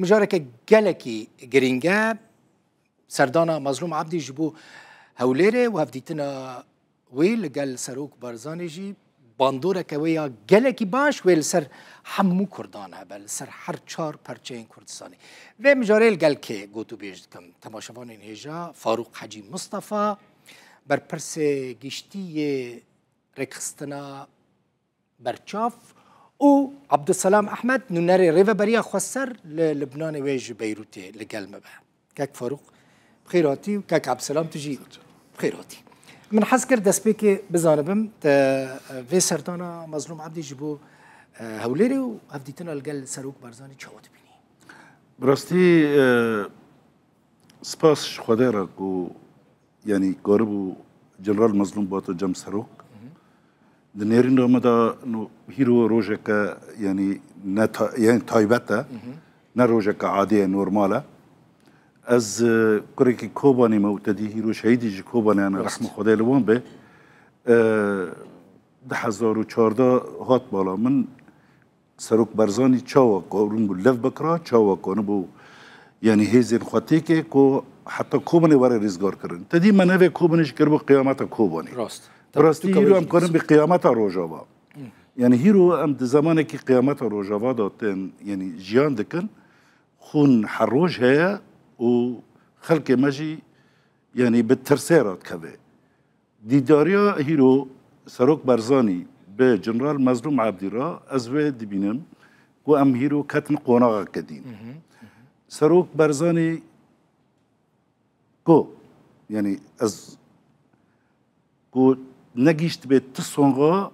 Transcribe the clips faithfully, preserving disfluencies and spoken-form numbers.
Mijareke gelekî girîng e. Serdana Mazlûm Ebdî ji bo Hewlêrê û hevdîtina wê li gel Serok Barzanî jî bandoreke wê ya gelekî baş wê li ser hemû Kurdan hebe, li ser her çar perçeyên Kurdistanê. Vê mijarê li gel kê gotûbêj dikim? Temaşevanên hêja, Farûq Hecî Mistefa, berpirsê giştî yê rêkxistina Berçav û Abdulselam Ehmed, nûnerê Rêveberiya Xweser li Libnanê wê ji Beyrûtê li gel me be. Kek Farûq, bi xêr hatî û kek Abdulselam, tu jî bi xêr hatî. Min hez kir destpêkê bizanibim, te vê serdana Mazlûm Ebdî ji bo, e, Hewlêrê û hevdîtina li gel Serok Barzanî çawa dibînî? Bi rastî, e, spas ji Xwedê re ku, yanî, karibû General Mazlûm bihato cem Serok. Di nêrîna me de no hîro rojeke, yanî, ne ta-, yanî taybet e, ne rojeke adî ye, normal e. Ez, e, kurekî Kobanê me û te dî hîro şehîdî ji Kobanê hene, Rast. rehma Xwedê li wan be. E, du hezar û çardeh hat bala min, Serok Barzanî çawa karin bû lev bikira, çawa kanibû, yanî, hêzên xwe têke ku heta Kobanê were rêzgar kirin. Te dî me nevê Kobanê jî kiribû qiyameta Kobanê. Rast. Bi rastî hîro em karin bi qiyameta Rojava. Yanî hîro em di zemanekî qiyameta Rojava de tên, yanî jiyan dikin. Xûn her roj heye û xelkê me jî, yanî, bi tirsê re dikeve. Dîdariya hîro Serok Barzanî bi General Mazlûm Ebdî re ez wê dibînim ku em hîro ketin qonaxeke dîn. Serok Barzanî ku, yanî, ez ku negihîştibê ti songa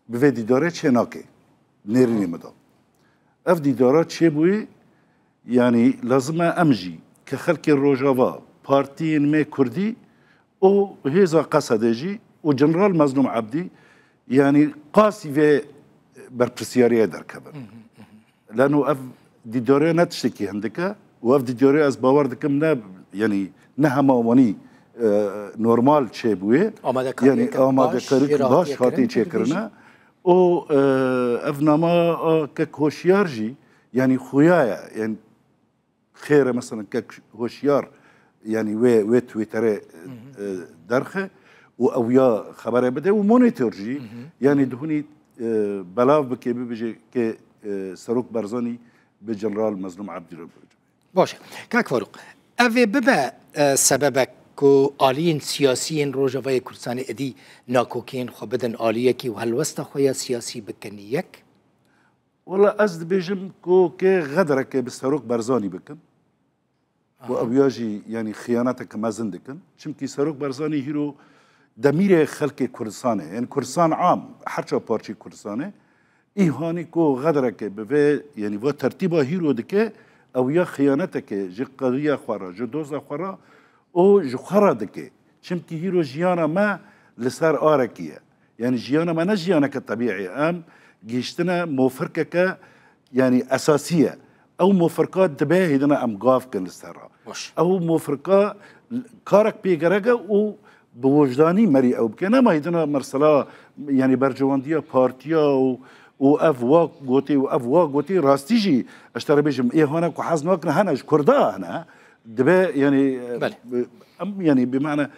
bi vê dîdarê çê nake. Nêrînê min de. Ev dîdara çêbûyî, yanî lazim e em jî ke xelkê Rojava, partiyên me kurdî û hêza Qesedê jî û General Mazlûm Ebdî, yanî qasî vê berpirsiyariyê derkevin. Leno ev dîdariya ne tiştekî hindik e û ev dîdariya ez bawer dikim ne, yanî ne hema wanî, e, normal çêbûye. Yanî amadekariyeke baş, amadekariyeke baş hatiye çêkirine. Û, e, ev nama a kek Hoşyar jî, yanî xuya ye, yanî xêr e, mesela kek Hoşyar, yanî wê, wê Twitterê, e, derxe û ew ya xebere bide û monitor jî, yanî dihunî, e, belav bike, bibêje ke, e, Serok Barzanî bi General Mazlûm Ebdî re bû. Baş e. Kak Farûq, ev ê bibe, e, sebebek ku aliyên siyasî yên Rojavayê Kurdistanê êdî nakokiyên xwe bidin aliyekî û helwesta xwe ya siyasî bikin yek? Wela ez dibêjim ku kê xedereke bi Serok Barzanî bikin, ku Aha. ew ya jî, yanî, xiyaneteke mezin dikin. Çimkî Serok Barzanî hîro demîrê xelkê Kurdistanê, yanî Kurdistan am, her çar parçeyê Kurdistanê, îhanî ku xedereke bi vê, yanî, va tertîba hîro dike, ew ya xiyaneteke ji qediya xwe re, ji doza xwe re û ji xwe re dike. Çimkî hîro jiyana me li ser arekî ye. Yanî jiyana me ne jiyaneke tebîî ye. Em gihîştine mofirkeke, yanî esasî ye. Ew mofirka dibe hêdina em gav kin li ser re. Baş. Ew mofirka karek pê gerek e û bi wijdanî merî ew bike. Nema hêdina mesela, yanî berjewendiya partiya û, û ev wa gotê û ev wa gotê, rastî jî ez te re bêjim, ê hane ku hez nakin hene, ji Kurda hene. Dibe, yanî, Belê. em, yanî bi mane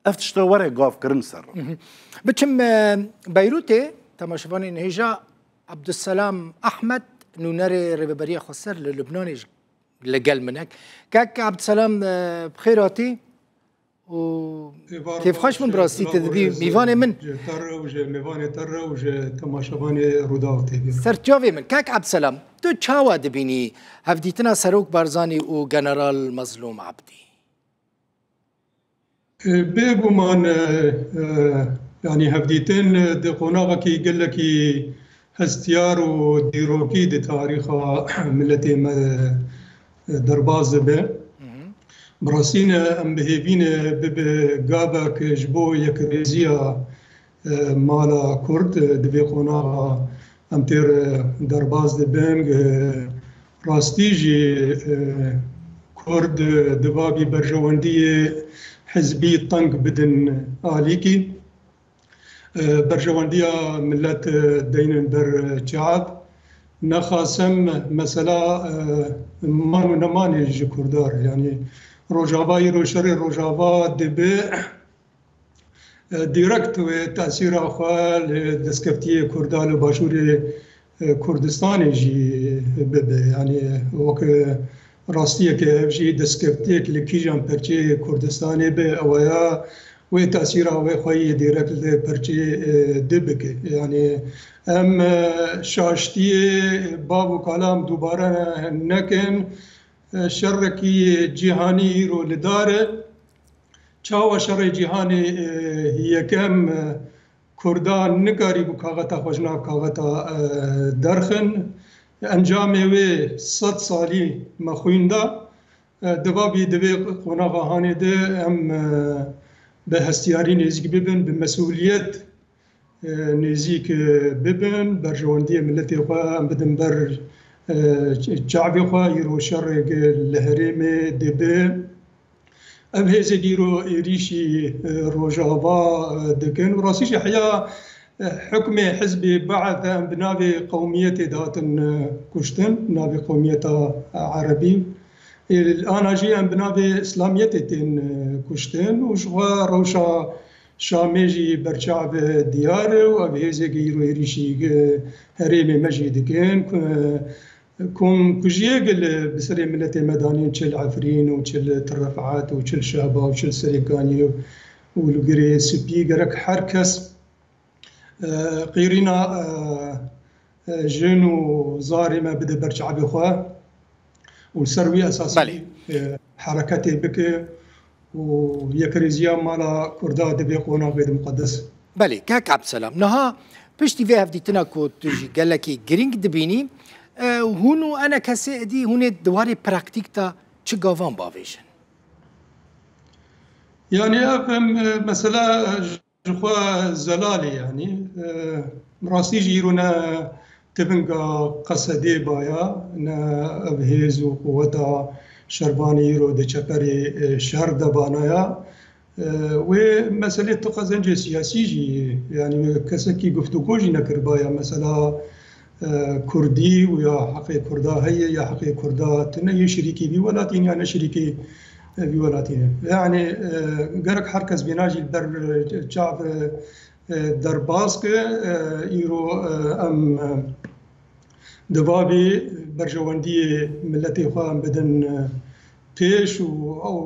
ev tişta were gavkirin ser re. Mhm. Biçim, e, Beyrûtê, temaşevanên hêja, Abdulselam Ahmed, nûnerê Rêveberiya Xweser li Libnanê ji, li gel min e. Kek Abdulselam, e, bi xêr hatî û Êvar kêfxweş baş, min bi rastî te dibî mîvanê min. Ji te re û ji mêvanê te re û ji temaşevanê Rûdaw T V re. Serçavê min, Kek Abdulselam, tu çawa dibînî hevdîtina Serok Barzanî û General Mazlûm Abdî? Bêguman, e, e, yanî hevdîtin, e, di qonaxekî gelekî hestiyar û dîrokî di tarîxa miletê me, e, derbas dibe. Hı hı. Bi rastî ne em bi hêvî ne bibe gavek ji bo yekrêziya e, mala Kurd, e, di vê qonaxa em têr, e, derbas dibin. E, rastî jî, e, Kurd, e, di babî berjewendiyê hizbî teng bidin alîkî. E, berjewendiya milet, e, deynin ber, e, çav. Nexasim mesela, e, man û nemanê ji Kurda re, yanî Rojava, îro şerê Rojava dibe, e, direkt wê tesîra xwe li destkeftiyê Kurda li Başûrê, e, Kurdistanê jî bibe. Yanî wek rastiyeke ev jî destkeftiyek li kîjan perçeyê Kurdistanê be, ew ya wê tesîra wê xwe yê direkt li perçeyê, e, dibike. Yanî em, e, şaştiyê bav û kalam dubare nekin. E, şerekî cîhanî îro li dar e. Çawa şerê cîhanê, e, yekem, e, Kurda nikarîbû kaxeta xwe ji nav kaxeta, e, derxin. Encamê wê sed salî me xwîn da. E, di vavî di vê qonaxa hanê de em, e, bi hestiyarî nêzîk bibin, bi mesûliyet, e, nêzîk, e, bibin, berjewendiyê miletê xwe em bidin ber, e, çavê xwe. Îro şerê li herêmê dibe. Ev hêzê îro êrîşî, e, Rojava, e, dikin. Û rastî jî heya, e, hukmê hizbê Be'th em bi navê qewmiyetê dihatin, e, kuştin, navê qewmiyeta, e, erebî. Ê, ana jî em bi navê Îslamiyetê tên, e, kuştin û ji xwe rewşa Şamê jî berçav diyar e û ev hêzê îro êrîşî, e, herêmê me jî dikin. Ku, Komkujiyê gil bi serê miletê me danîn, çi li Efrîn û çi li Tirrefat û çi li Şehba û çi li Serêkaniyê û li Girê Spî, gerek her kes, e, qîrîna, e, e, jin û zarê me bide ber çavê xwe û li ser wî esasî, Belê. e, hereketê bike û yekrêziya mala Kurda di vê qonaxê de miqedes. Belê, kek Ebselam. Niha piştî vê hevdîtina ku tu jî gelekî girîng dibînî, e, hûn û enekesê êdî hûn ê di warê praktîk de çi gavan bavêjin? Yanî ev, em, e, mesela, e, ji xwe zelal e, yanî, e, rastî jî îro ne tivinga Qesedê baya, ne ev hêz û quweta şervanê îro di çeperê, e, şer de banaya. E, wê meselê tu qezencê siyasî jî, yanî wê kesekî guftûgo jî nekiribaya. Mesela, e, Kurdî û ya heqê Kurda heye ya heqê Kurda tune, yê şirîkî vî welatî ne, ya ne şirîkî, e, vî welatî ne. Yanî, e, gerek her kes bêna jî li ber, e, çav, e, e, derbas ke, e, îro, e, em, e, di vavî berjewendiyê miletê xwe em bidin, e, pêş û ew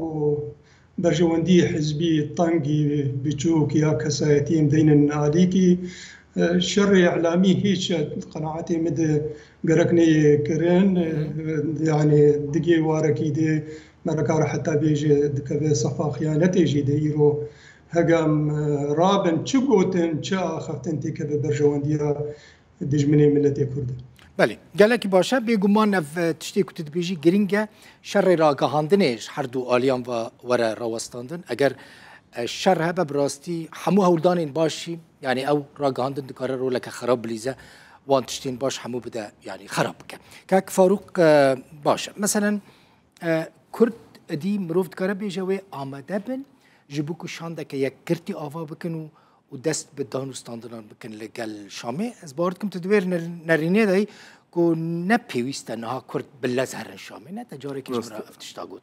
berjewendiyê hizbî tengî, biçûk ya kesayetî em deynin alîkî. E, şerê îlamî hîç, e, qenaetê min de gerek neyê kirin. E, Hı hı. Yanî digê warekî de me nikare heta bêje dikeve sefa xiyanetê jî de îro hegam, e, rabin, çi gotin, çi axaftin têkeve berjewendiya dijminê miletê Kurd e. Belê, gelekî baş e. Bêguman ev, e, tiştê ku tu dibêjî girîng e. Şerê ragihandinê ji her du aliyan ve were rawestandin. Eger, e, şer hebe, bi rastî hemû hewldanên baş jî, yanî ew ragihandin dikare roleke xerab bilîze, wan tiştên baş hemû bide, yanî xerab bike. Kak Farûq, e, baş e. Meselen, e, Kurd êdî mirov dikare bêje wê amade bin ji bo ku şandeke yekgirtî ava bikin û û dest bi dan û standinan bikin li gel Şamê. Ez bawer dikim tu di wê ner-, nerînê de yî ku ne pêwîst e niha Kurd bi lez herin Şamê. Ne te carekî ji min re Rast e. ev tişta got.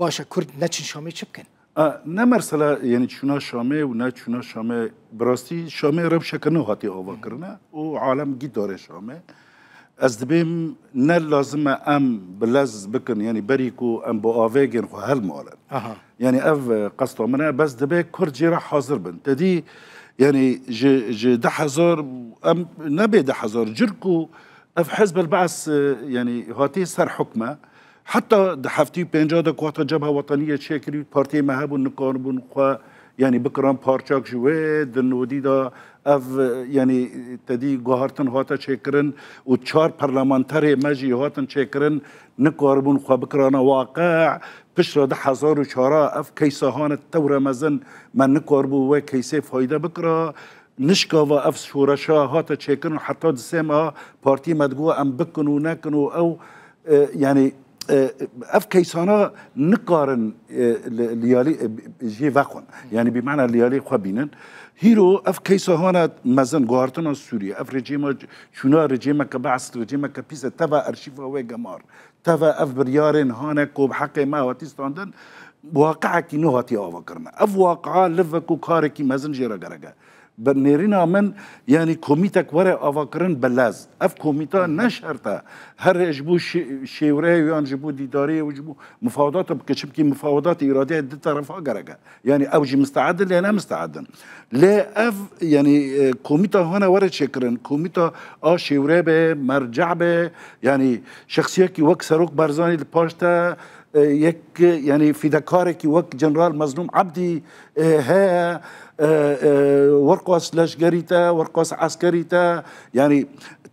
Baş e, Kurd neçin Şamê çi bikin? A, ne mersela, yanî çûna Şamê û ne çûna Şamê, bi rastî Şamê rewşeke nû hatiye ava kirine û alem gît dare Şamê. Ez dibêm ne lazim e em bi lez bikin, yanî berî ku em bi avêgên xwe hilmalin. Aha. Yanî ev, e, qesta min e, bes dibe Kurd jê re hazir bin. Te dî, yanî ji, ji du hezar, em nebê du hezar, cir ku ev Hizb el Be's, e, yanî hatî ser hukme, heta di heftê û pênca de ku hata Cebha Wetaniyê çêkirî, partiyê me hebû, nikaribûn xwe, yanî bikiran parçak ji wê, di nodî de ev, e, yanî te dî guhartin hate çêkirin û çar parlamenterê me jî hatin çêkirin, nikaribûn xwe bikirana waqe. Piştre du hezar û çar ev keysa hane tewre mezin, me nikaribû wê keysê fayde bikira. Nişkava ev şoreşa hate çêkirin, heta di sê meha partî me digot em bikin û nekin û ew, e, yanî e, ev keysana nikarin, e, li, li yalî, e, jê vexwin. Yani bi mana li yalî xwe bînin. Hîro ev keysa hane mezin guhartina Sûriye, ev rejîma çûna rejîmeke Be's, rejîmeke pîs e, teva arşîva wê gemar, teva ev biryarên hane ku bi heqê me hatî standin, waqiekî nû hatiye avakirin. Ev waqia li ve ku karekî mezin jê re gerek e. Bi nêrîna min, yanî komîtek were avakirin bi lez. Ev komîta ne şert e. Her ji bo şê-, şêwreyê yan ji bo dîdariyê û ji bo mufawedata bike, çimkî mufawedat îradeyê di terefa gerek e. Yanî ew jî misteed in, lê ne misteed in. Lê ev, yanî, e, komîta hane were çêkirin. Komîta a şêwre be, merceh be, yanî şexsiyekî wek Serok Barzanî li paş te, e, yek, yanî fîdekarekî wek General Mezlûm Ebdî, e, heye, e, e, werqas leşgerî te, werqas eskerî te, yanî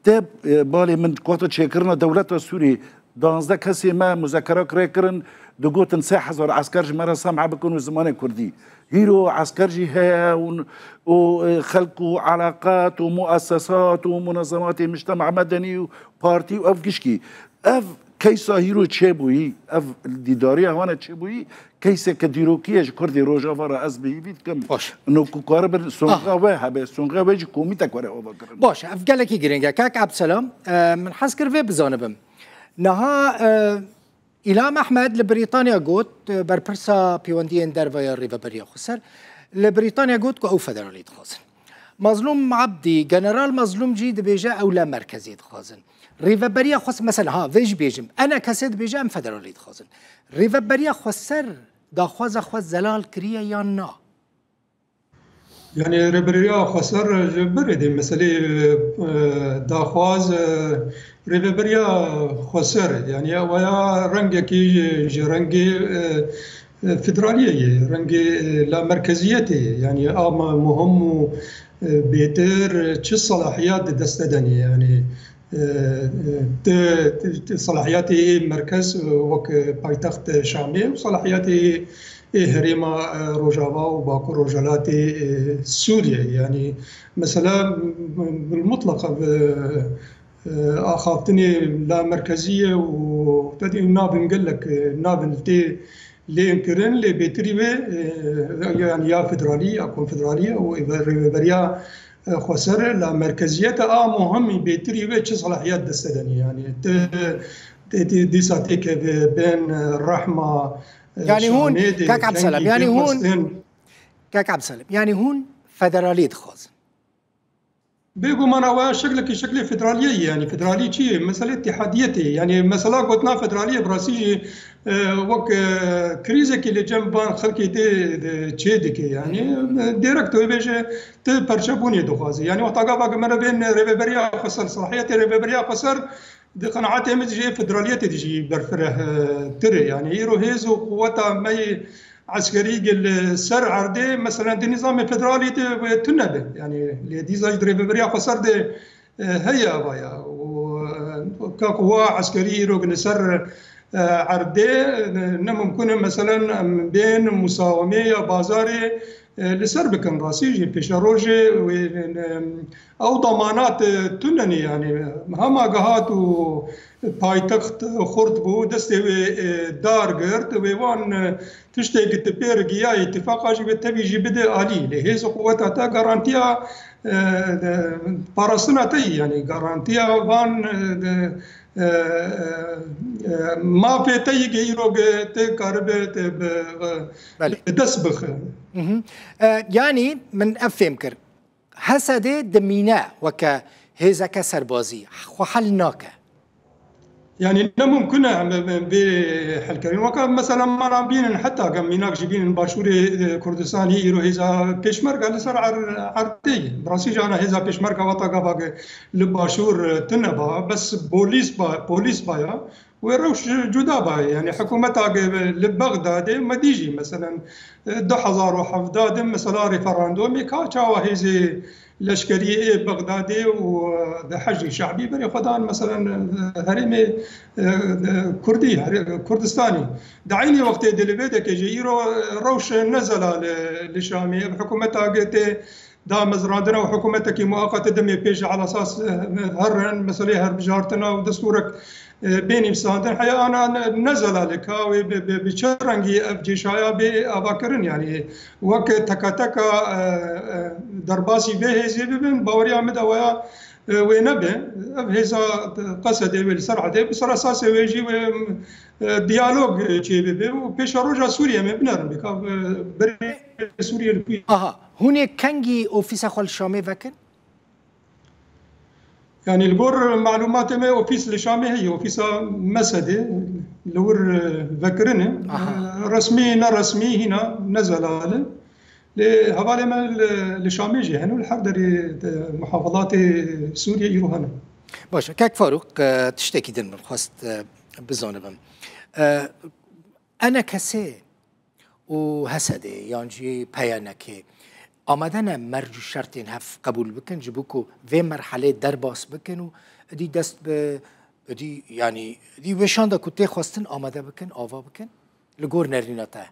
te, e, balê min kuwata çêkirina dewleta Sûrî, danzdeh kesê me muzekera kirê kirin, digotin sê hezar esker ji me re sem'a bikin û zimanê kurdî. Hîro esker jî heye û, û, e, xelk û eleqat û muessesat û munezematê mujtema medenî û partî û ev gişkî. Ev keysa hîro çêbûyî, ev dîdariya wan e çêbûyî, keyseke dîrokî ye ji Kurdê Rojava re ez bi hîvî dikim. Baş. No ku karibin songa Ah. we hebe, songa we jî komîtek were avakirin. Baş, ev gelekî girîng e. Kak Ebselam, e, min hez kir vê bizanibim. Niha, e, Îlham Ehmed li Brîtanya got, e, berpirsa pêwendiyên derve ya Rêveberiya Xweser, li Brîtanya got ku ew federalî dixwazin. Mazlûm Ebdî, General Mazlûm jî dibêje ew la merkezê dixwazin. Rêveberiya Xweser, mesela, ha, vê jî bêjim, ENKS dibêje em federalî dixwazin. Rêveberiya Xweser daxwaza xwe zelal kiriye yan na? Yani Rêveberiya Xweser ji berê de meselê, e, daxwaz, e, Rêveberiya Xweser, yani waya rengekî ji, ji rengê, e, e, federaliyê ye, rengê, e, la merkeziyetê ye. Yani a ma-, muhim û, e, bêtir çi salahiyat di deste de ne, yani, e, e, ti, ti, ti salahiyatê merkez, e, wek paytext Şamê û salahiyatê ê herêma, e, Rojava û Bakur Rojhilatê, e, Sûriyê. Yani mesela, m-, m-, mutlaka bi, e, axaftinê la merkezî ye û tedî navin gelek, e, navin tê lê kirin, lê bêtirî wê, e, yani ya federalî ya konfederalî û rêveberiya, e, xweser la merkeziyete a muhimî bêtirî wê çi salahiyet destedenî. Yani te, te, te dîsa têkeve bên, e, rehma, e, Yani hûn, Şamê de Kak Ebselam, kengî yani hûn, pêxwestin. Kak Ebselam, yani hûn federalî dixwazin. Bêguman ew şeklekî şeklê federaliyê ye, yani federalî çi ye? Mesele îtihadiyetê ye. Yani mesela gotina federaliyê bi rastî jî, e, wek, e, krîzekî li cem van xelkê tê, de çê dike. Yani, e, direkt wê bêje ti perçebûnê dixwaze. Yani wexta gava ku me re bên rêveberiya xweser, salahiyetê rêveberiya xweser di qenaetê min jî federaliyetê de jî berfireh, e, tir e. Yani îro hêz û quweta me yê eskerî gi li ser erdê, meselen di nîzamê federalî de wê tune be. Yani lê dîsa jî di rêveberiya xweser de, e, heye ava ya. Û, e, ka quwa eskerî îro gi li ser, e, erdê, e, ne mumkun e, meselen em bên musawemê ya bazarê, e, li ser bikin. Rastî jî pêşerojê wê, e, ew damanat, e, tune ne, yani hema gihat û paytext xurt bû, destê wê, e, dar girt, wê wan, e, tiştê ki tu pê re giyayî tifaqa jî wê tevî jî bide alî. Lê hêz û quweta te garantiya, e, e, parastina te yî, yani garantiya van, e, de, e, e, e, mafê te yî ki îro ki te karibe te bi, e, Belê. bi dest bixe. Mhm. E, yani min ev fêm kir. Hesedê dimîne weke hêzeke serbazî, xwe hel nake. Yani ne mumkin e em, em, em vê helkerîn. Weke mesela me re bînin heta gem mînak jî bînin Başûrê, e, Kurdistanî îro hêza pêşmerge li ser er-, erdê ye. Bi rastî jî ana hêza pêşmerge weta gava ge li Başûr, e, tune ba, bes polîs ba, polîs ba ya. Wê rewş cuda baye. Yani hikûmeta ge li Bexdadê me dî jî, meselen, du hezar û hevdeh de mesela referandumê ka çawa hêzê leşkerî ê Bexdadê û de Heşdî Şe'bî berê xwe dan, meselen, herêmê, e, Kurdî, here-, Kurdistanî. Di eynî wextê de li vê deke jî îro rewş ne zelal, e, li Şamê. Ev hikûmeta ge tê damezrandina û hikûmetekî muaqete demê pêş elasas, e, herin, meselê herbijartina û destûrek e, bê nivîsandin, heya ana ne, ne zelalê ka wê bi, bi, bi çi rengî ev cêşaya bê avakirin, yanî wek teka teka, e, e, derbasî vê hêzê bibin, baweriya min de waya, e, wê nebe. Ev hêza Qesedê wê li ser hedê, bi ser esasê wê jî wê, e, diyalog, e, çêbibe û pêşeroja Sûriye me binerin, bika, e, berê Sûriye li ku ye. Aha, hûn ê kengî ofîsa xwe li Şamê vekin? Yanî li gor malûmatê me ofîs li Şamê heye, ofîsa Mesedê li wir, e, vekirin e. Aha. E, resmî, ne resmî hîna ne zelal e. Lê hevalê me li, li Şamê jî hene û li her derê de muhafalatê Sûriyê îro hene. Baş e. Kek Farûq, e, tiştekî din min xwest, e, bizanibim. E, enekesê û Hesedê yan jî P Y N K amade ne merc û şertên hev qebûl bikin, ji bo ku vê merhelê derbas bikin û idî dest bi, idî, yanî, idî wê şanda ku tê xwestin amade bikin, ava bikin, li gor nerîna te?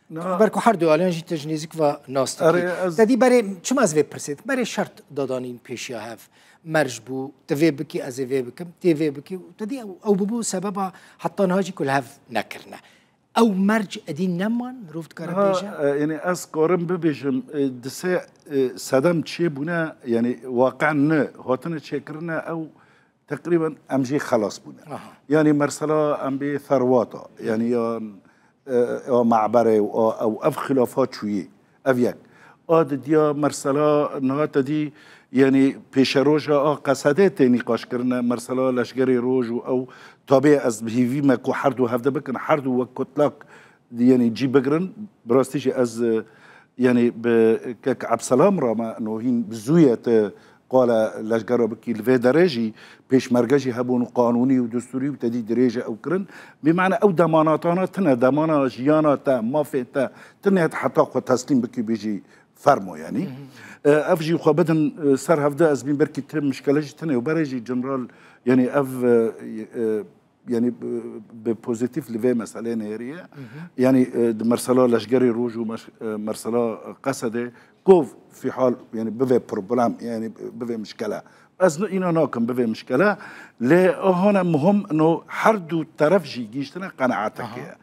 Na. Ber ku her du aliyan jî te ji nêzîk ve nas dikî. Erê, ez Te dî berê, çima ez vê pirsê dikim? Berê şert dadanîn pêşiya hev. Merc bû, tu vê bikî, ez ê vê bikim, tê vê bikî. Te dî ew, ew bibû sebeba heta niha jî ku li hev nekirine. Ew merc edî neman, mirov dikare Niha, bêje? e, yanî ez karim bibêjim, e, di sê, e, sedem çêbûne, yanî waqen ne, hatine çêkirine, ew teqrîben em jê xelas bûne. Aha. Yanî mersela em bê Therwata, yanî ya, e, ya Me'berê û a, ew, ev xilafa çûyê. Ev yek. A didiya mersela niha te dî, yanî pêşeroja a Qesedê tê nîqaşkirine, mersela Leşgerê Roj û ew tabê ez bi hîvî me ku her du hevde bikin, her du wek kutlak, yanî cî bigirin. Bi rastî jî ez, e, yanî bi kek Ebselam re me no hîn bi zû ye te qala leşgera bikî. Li vê derê jî pêşmerge jî hebûn û qanûnî û destûrî û te dî dirêje ew kirin. Bî mane ew demanatana tine, demana jiyana te, mafê te tine heta xwe teslîm bikî bêjî fermo, yanî. Hı hı. E, ev jî xwe bidin, e, ser hevde, ez bîn belkî ti mişkele jî tine û berê jî General, yanî ev, e, e, yanî bi, bi pozîtîf li vê meselê nêriye. Hı hı. Yanî, e, di mersela Leşgerê Roj û meş-, e, mersela Qesedê ku fîhal, yanî bivê problem, yanî bivê mişkele. Ez ne îna nakim bivê mişkele, lê ahane muhim no her du teref jî gihîştine qenaeteke Aha. ye.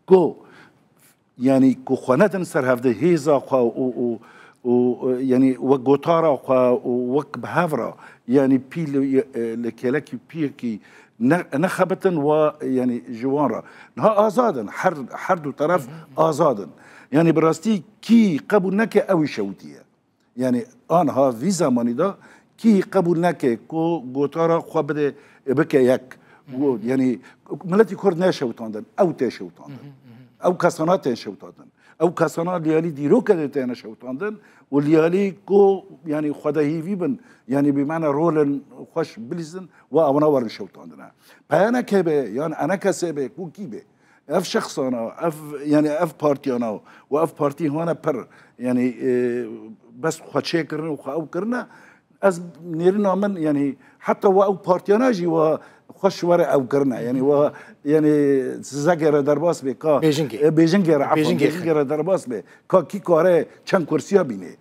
Ku yanî ku xwe nedin ser hevde hêza xwe û, û, û, e, yanî wek gotara xwe û wek bi hev re, yanî pî li, e, li kêlekî piyekî ne, nexebitin wa, yanî ji wan re. Niha azad in, her, her du teref Hı hı. azad in. Yanî bi rastî kî qebûl neke ew î şewitiye. Yanî anha vî zemanî de kî qebûl neke ku gotara xwe bide, bike yek. Got, yanî miletî Kurd ne şewitandin, ew tê şewitandin. Ew kesana tên şewitandin. Ew kesana liyalî dîroke de têne şewitandin û liyalî ku, yanî xwedehîvî bin, yanî bi mane rolên xweş bilîzin, wa ewna werin şewitandine. P Y N K be, yan enekesê be, ku kî be. Ev şexsana, ev, yanî ev partiyana û ev partî hane pir, yanî, e, bes xwe çêkirine û xwe ew kirine, ez nêrîna min, yanî heta wa ew partiyana jî wa xweş were ew kirine. Yanî wa, yanî Zegere derbas be ka, Bêjingê. e, Bêjingê re, efwan, Bêjingê Bêjingê re derbas be. Ka kî kare çend kursiya bîne.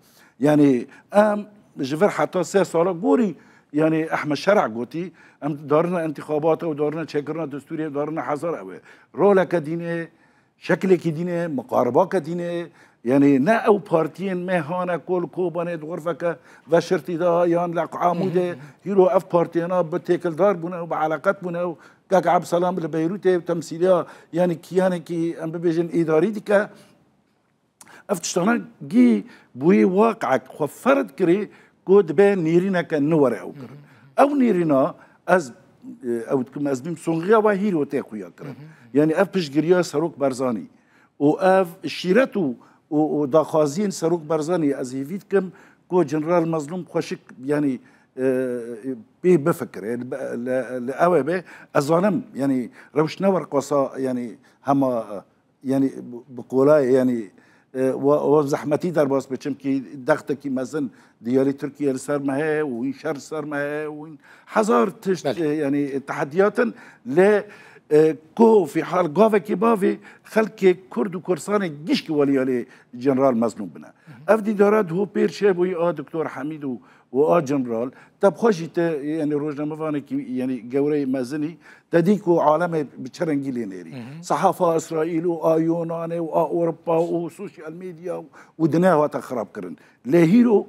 Yanî em ji vir heta sê sala gorî, yanî Ehmed Şer'a gotî, em darine întîxabata û darine çêkirina destûrê, darine hezar ew e. Roleke dîne, şekilekî dîne, miqaribake dîne, yanî ne ew partiyên me hane ku li Kobanê di xurfeke veşirtî de yan li Amûdê, hîro ev partiyana bi têkildar bûne û bi eleqet bûne û kek Ebselam li Beyrûtê temsîliya, yanî kiyanekî em bibêjin îdarî dike. Ev tiştana gî bûyî waqek xwe ferz kirî ku dibe nêrîneke nû were ew kirin. Ew nêrîna ez, e, ew dikim ez bîm songiya we hîro tê xuya kirin. Yanî ev piştgiriya Serok Barzanî û ev şîret û, û, û daxwaziyên Serok Barzanî ez hêvî dikim ku General Mezlûm xweşik, yanî, e, pê bifikire. Li, li, li ew ê be, ez zanim, yanî rewş ne werqasa, yanî hema, e, yanî bi, bi kolayê, yanî, e, wa, wa zehmetî derbas be, çimkî dextekî mezin diyarî Tirkiye li ser me heye û wî şer li ser me heye û wî hezar tişt, Belê. e, yanî tehediyatin lê, e, ku fîhal gavekî bavê xelkê Kurd û Kursanê gişkî weliyalê General Mezlûm bine. Ev dîdara di ho pêr çêbûyî a Doktor Hemîd û û a general, te bi xwe jî te, yanî rojnamevanekî, yanî gewreyê mezinî, te dî ku alemê bi çi rengî lê nêrî. Sehefa Îsraîl û a Yunanê û a Ewropa û sosyal medya û, û dinya hate xirab kirin. Lê hîro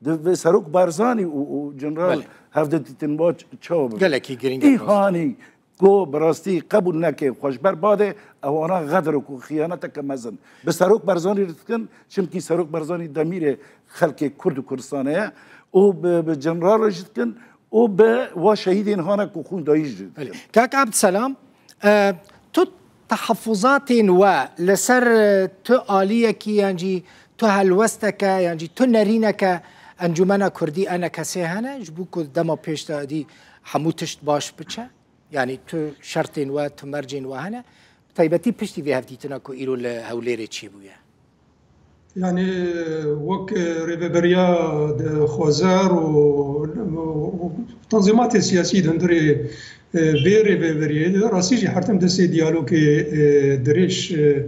di vê Serok Barzanî û, û general Belê. hevdîtin va ç-, çawa bibe. Gelekî girîng e. Îhanî ku bi rastî qebûl neke xwe ji ber badê, ewana xedr û xiyaneteke mezin. Bi Serok Barzanî re dikin, çimkî Serok Barzanî demîrê xelkê Kurd û Kurdistanê ye û bi, bi General re jî dikin û bi wa şehîdên hane ku xûn dayî jî dikin. Belê. Kak Abdselam, e, tu tehafuzatên we li ser, e, tu aliyekî yan jî tu helwesteke yan jî tu nerîneke Encûmena Kurdî E N K S'ê hene, ji bo ku dema pêş de dî hemû tişt baş biçe? Yanî tu şertên we, tu mercên we hene? Bi taybetî piştî vê hevdîtina ku îro li Hewlêrê çêbûye. Yanî wek rêveberiya de xwezer û, û tanzîmatê siyasî di hundirê, e, vê rêveberiyê de rastî jî her tim destê diyalogê, e, dirêj, e,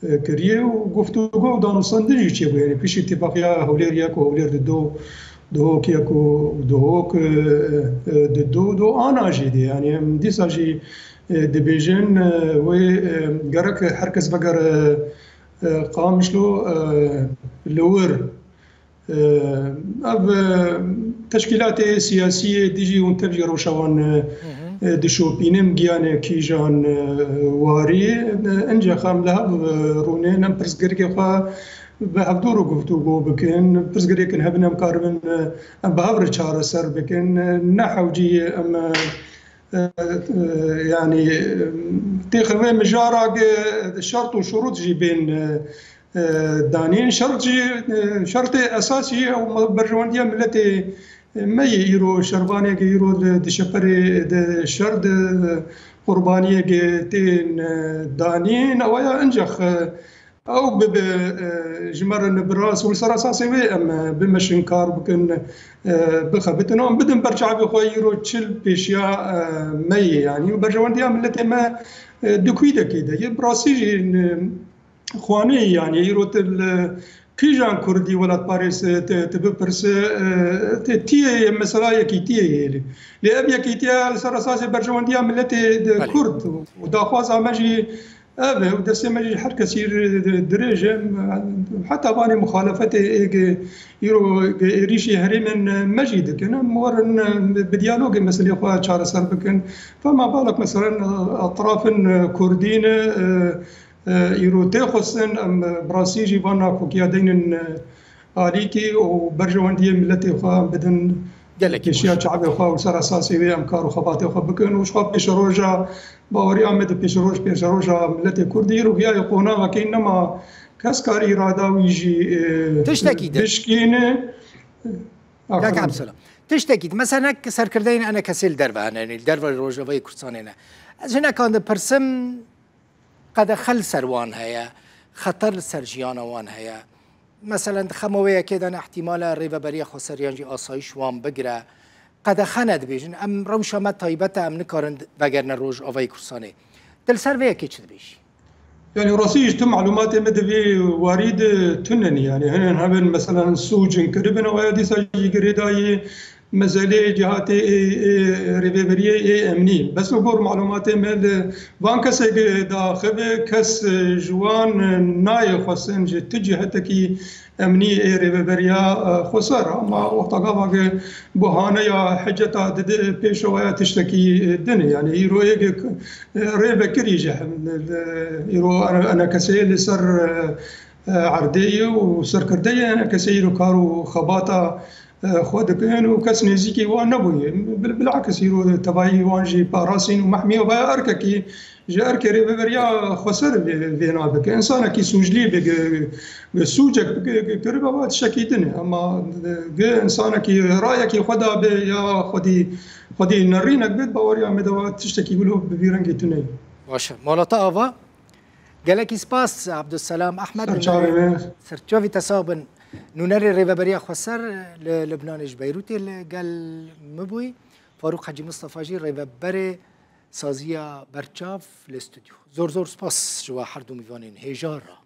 e, kiriye û guftûgo û danûstandin jî çêbûye. Yanî piştî îtîfaqiya Hewlêr yek û Hewlêr didu, Duhok yek û Duhok, e, e, didu, du ana jî de. Yanî em dîsa jî, e, dibêjin, e, wê, e, gerek her kes vegere, e, Qamişlo, e, li wir. E, ev, e, teşkîlatê siyasî yê dijî hûn tev jî rewşa wan, e, Hı hı. e, dişopînin, giyanê kîjan, e, warî, e, ince xem li hev, e, rûnên, em pirsgirêkê xwe bi hevdû re guftûgo bikin, pirsgirêkin hebin em karibin, e, em bi hev re çareser bikin, e, ne hewcî em, e, e, e, yanî, e, têxin vê mijara ge şert û şurût jî bên, e, e, danîn. Şert jî, e, şertê esasî ew me-, berjewendiya miletê, e, me yê îro şervanê ge îro di, di şeperê de şer di qurbaniyê ge tên, e, danîn. Ew ya incex, e, ew bibe, e, ji me re nibiras û li ser esasê wê em, e, bimeşin kar bikin, e, bixebitin û em bidin ber çavê xwe îro çil pêşiya, e, me yê yanî û berjewendiya miletê me, e, di kûdekê de ye. Bi rastî jî, e, xwaneyî, yanî îro tu li kîjan kurdî welatparêz, e, tu, tu bipirse, e, tu tiyê mesela yekîtiyê yê lê. Lê ev yekîtiye li ser esasê berjewendiya miletê de Belê. kurd û daxwaza me jî ev e û destê me jî her kesî re dirêj e. Heta vanê muxalefetê ê ge îro ge êrîşî herêmên me jî dikin. Em werin, e, bi diyalogê meselê xwe çareser bikin. Fema balek meselen, e, etrafên, e, kurdî ne, e, e, îro tê xwestin, em, e, bi rastî jî van nakokiya deynin, e, alîkî û berjewendiyê miletê xwe em bidin Gelekî pêşiya baş. çavê xwe û ser esasê wê em kar û xebatê xwe bikin û ji xwe pêşeroja baweriya me di pêşeroj, pêşeroja miletê Kurdî îro giyaye qonaxekî nema kes kar îrada wî jî, e, Tiştekî de. bişkîne. Kak Aferin. Abdulselam. Tiştekî de. Mesela nek serkirdeyên E N K S'ê li derve hene, li derve Rojavayê Kurdistanê ne. Ez hinekan dipirsim, qedexe li ser wan heye, xeter li ser jiyana wan heye. Meselen, di xema wê yekê de ne ihtimale rêveberiya xweser yan jî asayîş wan bigire. Qedexe ne dibêjin. Em rewşa me taybet e, em nikarin vegerine Rojavayê Kurdistanê. Tu li ser vê yekê çi dibêjî? Yanî rastî jî tu malûmatê me di vê warî de tune ne. Yanî hinin hebin, meselen, sûcin kiribin, ew ya dîsa jî girêdayî meselê cihatê ê, ê rêveberiyê ê emnî. Bes li gor malûmatê me li van kesê ge daxive, kes, e, ji wan, e, nayê xwestin ji tu cihetekî emnî ê rêveberiya, e, xweser. Ama wexta gava ge buhaneya hiceta dide pêşewaya tiştekî, e, din e. Yanî îro ê ge, e, rêvekirî ji hem, e, îro E N K S'ê li ser, e, e, erdê ye û serkirdeyê E N K S'ê îro kar û xebata e, xwe dikin û kes nêzîkî wan nebûye. Bil-, bilakis îro tevayî wan jî parasîn û mehmiya vaya erkekî ji erkê rêveberiya xweser vê-, vêna bike. Însanekî sûclî bi, bi, bi sûcek bi, bi, kiribe, va tiştekî din e. Ema, e, gi însanekî rayekî xwe dabe ya xwedî, xwedî nerînek bêt, baweriya me de va tiştekî wilo bi vî rengî tune ye. Baş e. Malata Ava, gelekî spas, Abdulselam Ehmed. Serçavê me. Serçavî te sax bin. Nûnerê Rêveberiya Xweser li Libnanê ji Beyrûtê li gel min bûyî. Farûq Hecî Mistefa jî rêveberê saziya berçav li stûdyo. Zor zor spas ji we her du mîvanên hêja re.